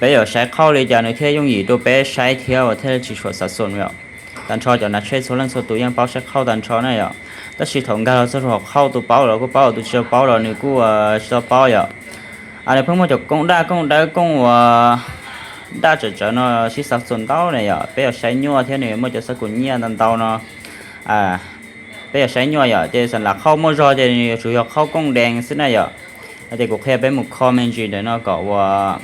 Peb yuav saib qhauj li cas nws thiaj yooj yim rau peb saib thiab uas thiaj tsis tshua xav xoom yom. Tag nrho cov nav tshej txhua leej txhua tus yeej paub saib qhauj tag nrho na yom. Tab sis thaum nkag los txog rau hauv qhauj tus paub los kuj paub, tus tsis tau paub los nws kuj tsis tau paub yom. Nws pheej muaj cov kooj daj kooj dawb kooj uas daj tsawv tsawv no sib xav xoom ntau na yom. Peb yuav saib nyuaj thiab nws muaj cov xab kum nyiaj ntau ntau no. Peb yuav saib nyuaj yom, ces xam lam qhauj muaj zog ces nws yuav tsum yog qhauj kooj dees xwb na yom. Ces kuv qhia peb mus kho me ntsis ntawm no kom uas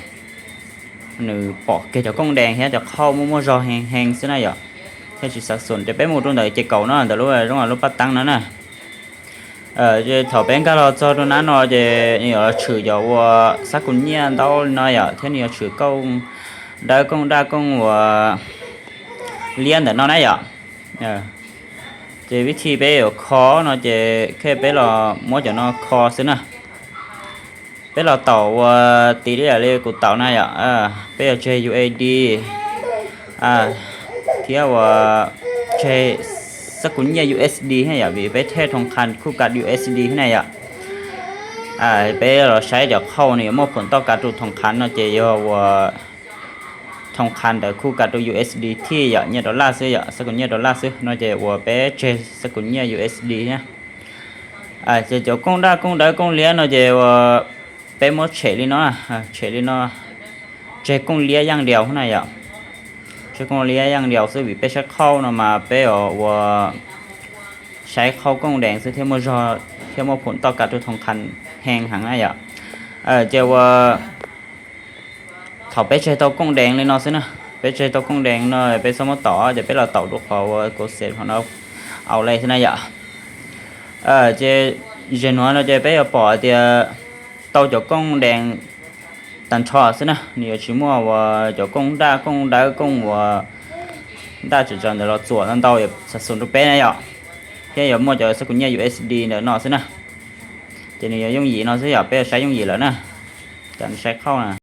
nws pom kiag cov kooj dees thiab cov qhauj muaj muaj zog heev heev xwb na yom. Thiaj tsis xav xoom, ces peb mus rau ntawm ces kaum no ntawm lub zoo lub paj teeb no na. Thaum peb nkag los txog rau nab no ces nws yuav tshwm cov uas xab kum nyiaj ntau li no yom, thiab nws yuav tshwm kooj dawb kooj daj kooj uas liab ntawm no na yom. Ces vib thi peb yuav kho no ces khe peb los muab cov no kho xwb na. Peb los taum uas tiv li yam li kuv taum na yom. Peb yuav tseg U A D thiab uas tseg xab kum nyiaj U S D na yom, vim peb thej thoos qhas khuj kas U S D na yom. Peb los saib cov qhauj nws yuav muaj phum toj kav rau thoos qhas no ces yog uas thoos qhas ntawd khuj kav rau U S D T yom, nyiaj dollar xwb yom, xab kum nyiaj dollar xwb no ces uas peb tseg xab kum nyiaj U S D na. Ces cov kooj daj kooj dawb kooj liab no ces uas peb muab tshem li no, tshem li no, tseg kooj liab yaj diaus na yom. Tseg kooj liab yaj diaus xwb vim peb saib qhauj no mas peb yuav uas saib qhauj kooj dees xwb thiaj muaj zog thiab muaj phum toj kav rau thoos qhas heev heev na yom. Ces uas thaum peb tseg tau kooj dees li no xwb na, peb tseg tau kooj dees no peb txhob muab taum, ces peb los taum rau qhov uas kuv xev qhov no au le xwb na yom. Ces zem nuav no ces peb yuav pom tias tau cov kooj dees tag nrho xwb na, nws yuav tsis muaj uas cov kooj daj kooj dawb kooj uas daj tsawv tsawv ntawd los txuam ntau ntau yuav xav xoom rau peb na yom. Thiab yuav muaj cov xab kum nyiaj U S D ntawm no xwb na. Ces nws yuav yooj yim no xwb yom, peb yuav saib yooj yim lawm na. Ces saib qhauj na.